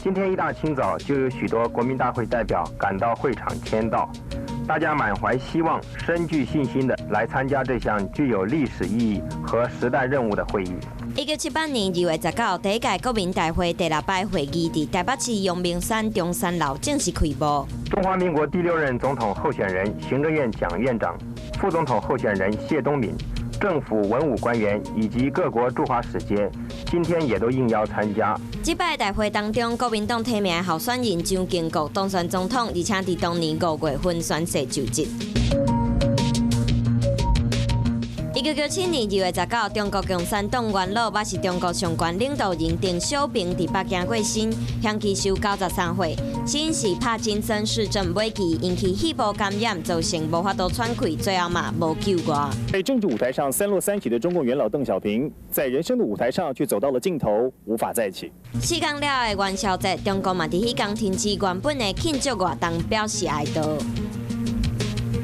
今天一大清早就有許多國民大會代表趕到會場簽到，大家滿懷希望、深具信心的來參加這項具有歷史意義和時代任務的會議。1978年2月19，第一屆國民大會第六擺會議佇台北市陽明山中山樓正式開幕。中華民國第六任總統候選人、行政院蔣院長、副總統候選人謝東閔、政府文武官員以及各國駐華使節，今天也都應邀參加。這擺大會當中，國民黨提名候選人蔣經國當選總統，而且佇當年5月份宣誓就職。1997年2月19，中國共產黨元老，也是中國上懸領導人鄧小平佇北京過身，享耆壽93歲。死因是帕金森氏症尾期，引起肺部感染，造成無法度喘氣，最後嘛無救活。在政治舞台上三落三起的中共元老鄧小平，在人生的舞台上卻走到了盡頭，無法再起。四工了後的元宵節，中國嘛佇彼工停止原本的慶祝活動，表示哀悼。